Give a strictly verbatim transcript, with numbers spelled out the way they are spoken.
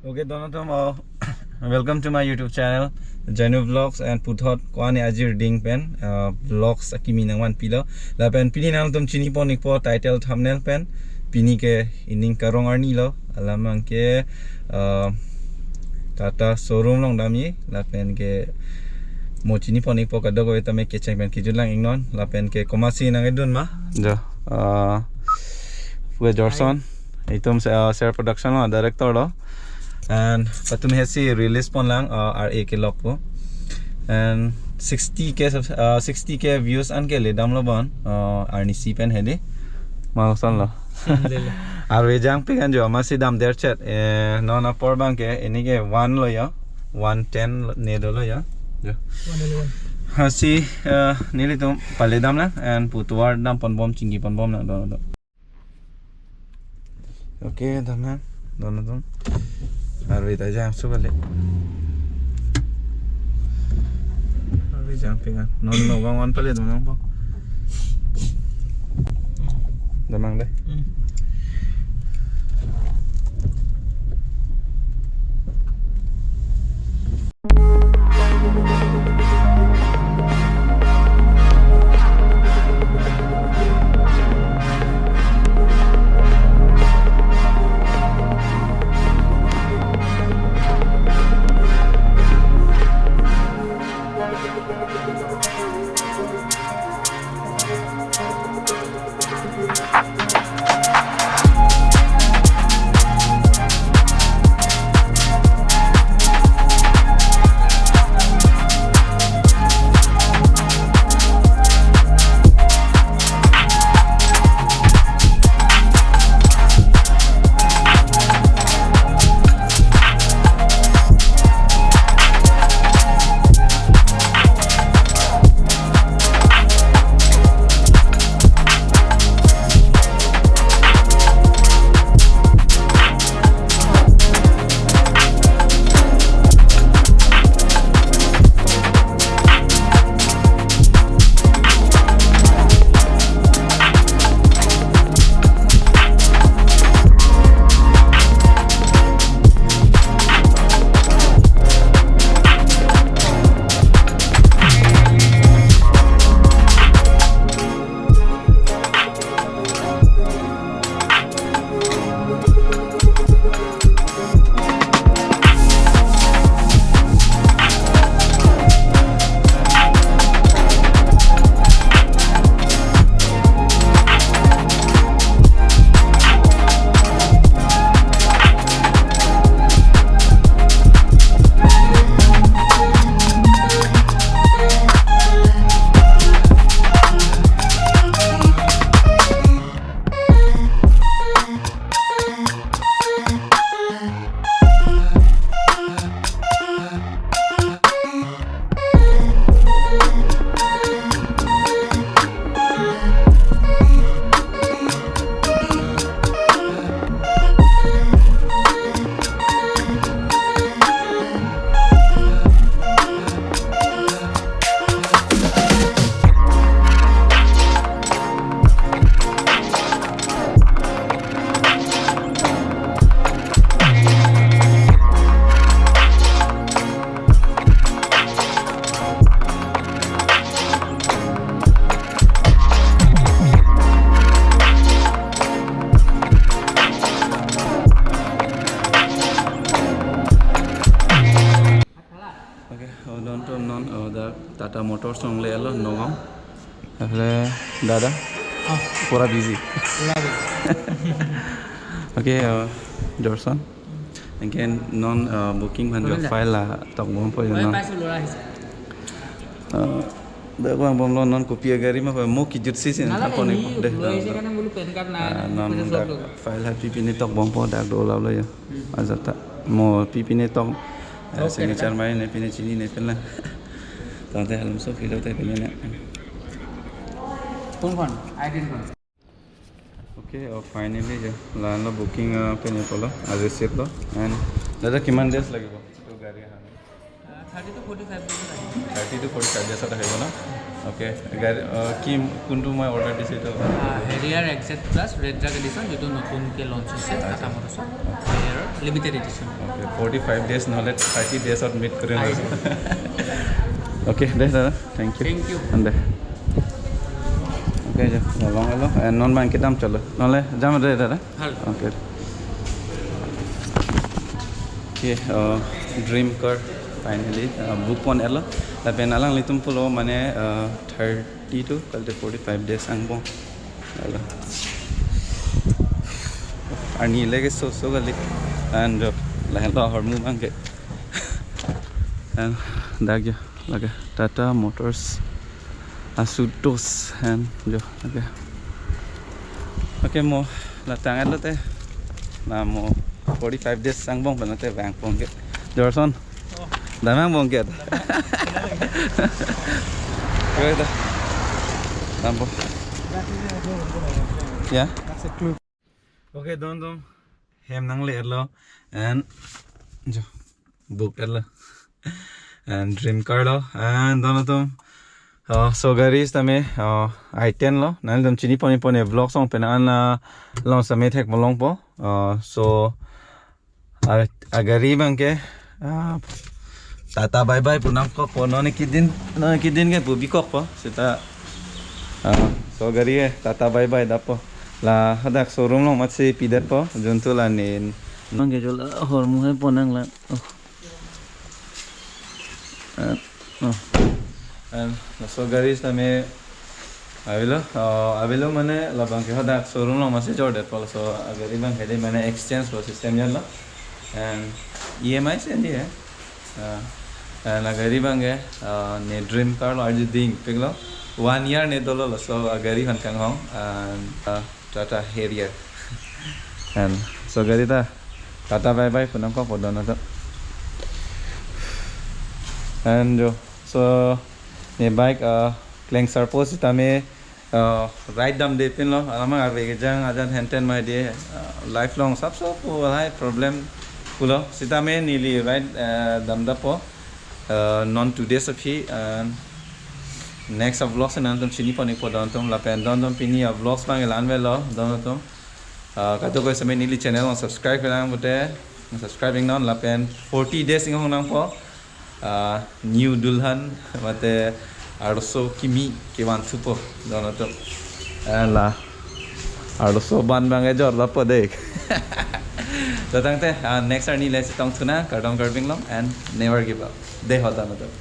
Okay, don atum, uh, welcome to my YouTube channel, Janu Vlogs, and puthot ko-an ajir ding pen, uh, vlogs akimi nangvanpilo. Lapen pini nangtum chinipon-ikpo title, thumbnail pen, pini ke ining karong arni lo, alam abang ke, uh, Tata showroom along damji, lapen ke mo chinipon-ikpo kadokave tame kecheng pen kejut lang-iknon, lapen ke komatsi nangkedun ma? Jo, uh, Pue Jorson. Itum se-, uh, Ser Production lo, director lo. And patumi hesi release ponlang, uh, R A kelok pu. And sixty K subs-, uh, sixty K views an ke ledamlo bon, uh, arnisi pen hedi. Malson lo. Alhamdulillah. Arve jangpik an jo, amatsi damder chet. Eh, non apor abang ke, ini ke one lo ya. One ten ne dolo ya. Jo. One eleven. Hasi, uh, nelitum paledamlang, and pu tovar damponbom, chingkiponbom nang do do. Okay, dam nang, don atum. Arve ta jangso kali. Arve jangpik an. Non Nagaon an paledam nangpo. Dam nang dei. Hmm. Okay, oh, don atum, non, oh, dak Tata Motors along le-etlo Nagaon. Ahle dada? Oh. Pura busy. Pura busy. Okay, oh, Jorson. Anke non, uh, booking aphan jo, boleh, file la tokbompo jo, boleh, non. Paisa lura hisa. Uh, dak vangbomlo, non kopi agari ma, mo kejutsi si nala than pon-ikpo dei, lura hisa, non. Karena bulu PAN card na, ah, non, pada dak sob lo. File ha pipine tokbompo, dak dolaplo jo. Hmm. Ajat ta mo pipine tok, eh, okay, signature mai ne pine chinine pen lang. Tangte halom so filo te pine ne. Phone phone, I D phone. Okay, oh, finally jo, la-anlo booking, uh, pen apotlo, a receipt lo. And dada, kiman days lagibo? Etu gari ahan. Uh, thirty to forty-five days lagibo. Thirty to forty-five days ot ahibo na? Okay, গাড়ী, আহ, কি কোনটো মই অৰ্ডাৰ দিছোঁ এইটো? Harrier X T plus red dark edition, যিটো নতুনকৈ launch হৈছে আচ্ছা। টাটা মটৰ্ছৰ, Harrier limited edition. Okay, forty five days নহ'লে থাৰ্টি ডেইজত মিট কৰিম। Okay, দে দাদা, থেংক ইউ। Thank you. দে। Okay, যা, লং এলো। এ, non bang কিতাম চলো। নহ'লে যাম দে দাদা। ভাল। Okay. Okay, uh, dream car finally, uh, book pon-etlo. Lapen alanglitum pulo mane, uh, thirty to kalite forty-five days angbong. Alo. Arni lege so so kali. And, uh, lahenlo ahormu abangke. And dak jo lake Tata Motors Asutos and jo lake. Okay, mo la tang-etlo te. Na mo forty-five days angbong pen te vangpon ke. Jorson. Dam angbong ke. Koi ta. Dampo. Ya. Okay, don don. Hem nangle-etlo and jo book-etlo. And dream car lo and don atum. Uh, so gari sitame, uh, i ten lo. Nanglitum chini pon-i pon-e vlog song pen an la long sitame thek malongpo. Uh, so a, agari abangke, uh, Tata bye bye pu nangkokpo, non kedin, non kedin ke pu bikokpo seta. Uh, so gari ke Tata bye bye dapo. La hadak showroom along matsi pidetpo, juntu la nin. Abangke jo la ahormu hai pon nang la. Oh. Eh, oh. And laso gari sitame avelo, uh, avelo mane labangke hadak showroom along matsi jordetpo, laso agari abangke dei mane exchange lo system yan lo. And E M I si an dei. Uh, and agari abangke, uh, ne dream car lo, arju dingpiklo. One year ne dolo laso agari aphan kanghon. And, uh, Tata Harrier. And so gari ta Tata bye bye pu nangkokpo don atum. And jo, so ne bike, uh, klengsarpo sitame, uh, ride damde pinlo. Alamang arve kejang ajan henten mai dei, uh, lifelong sapso pu lahai problem pulo. Sitame neli ride, uh, damdappo. Uh, non two days aphi, uh, next a vlogs nangtum chini pon-ikpo don atum, lapen don atum pini a vlogs abang la-an avelo don atum. Uh, kadokave sitame neli channel along subscribe lang pute, subscribe iknon lapen forty days inghong nangpo. Uh, new dulhan mate arloso kimi kevan thupo don atum. Eh, la arloso ban abang ejor lapo dei. Datang te, uh, next arni le chetong thu nang, kardom karbing long and never give up. Dei ho don atum.